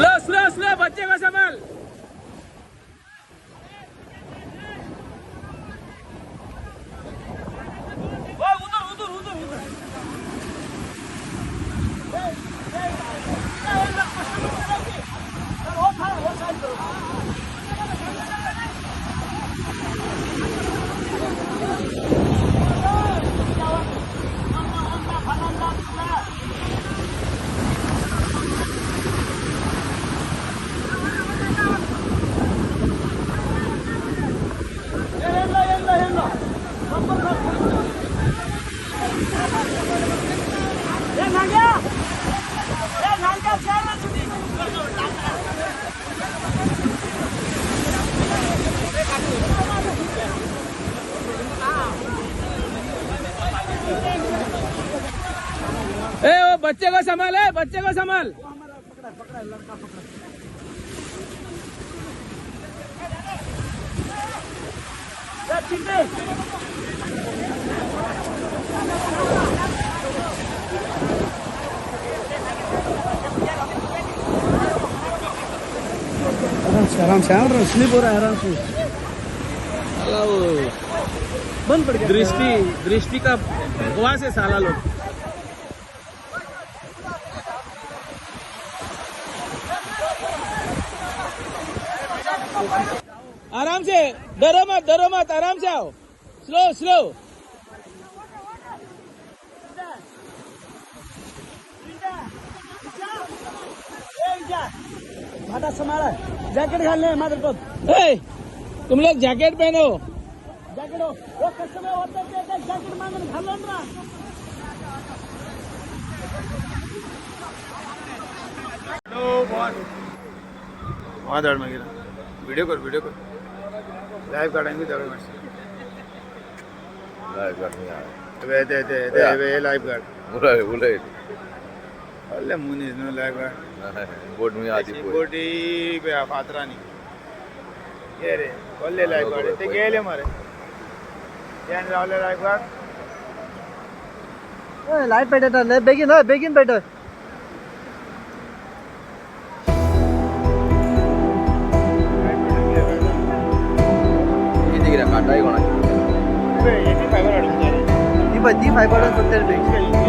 Slow slow slow, बच्चे को संभाल। उधर उधर उधर उधर। ए वो बच्चे को संभाल, ए बच्चे को संभाल। आराम से आराम से, आराम स्लिप हो रहा है, आराम से। बंद पड़ गया। दृष्टि दृष्टि का बकवास है साला लोग। आराम से, डरो मत, डरो मत, आराम से आओ, स्लो स्लो। भाटा संभाला, जैकेट घाल ले माधर को। ए, तुम लोग जैकेट पहनो। जैकेट वो कस्टमर होते हैं, जैकेट मांगने घाल लो ना। वहाँ धाड मागीर व्हिडिओ कर, व्हिडिओ कर, लाईव्ह काढायला धाड मातशें। लायफ गार्ड न्ही हांव। ते ते ते हे लायफ गार्ड। उलय उलय। व्हडले मनीस न्हू लायफ गार्ड। बोट न्हू आदी पळय। बोटी पळय फातरांनी हे रे व्हडले लायफ गार्ड ते गेले मरे, ते आनी रावले लायफ गार्ड। लायट पेटयता बेगीन, हय बेगीन पेटय। कितें कितें कांटाय कोणाची एटी फायबर हाडूंक जाय रे। ती पळय ती फायबर सोदतली.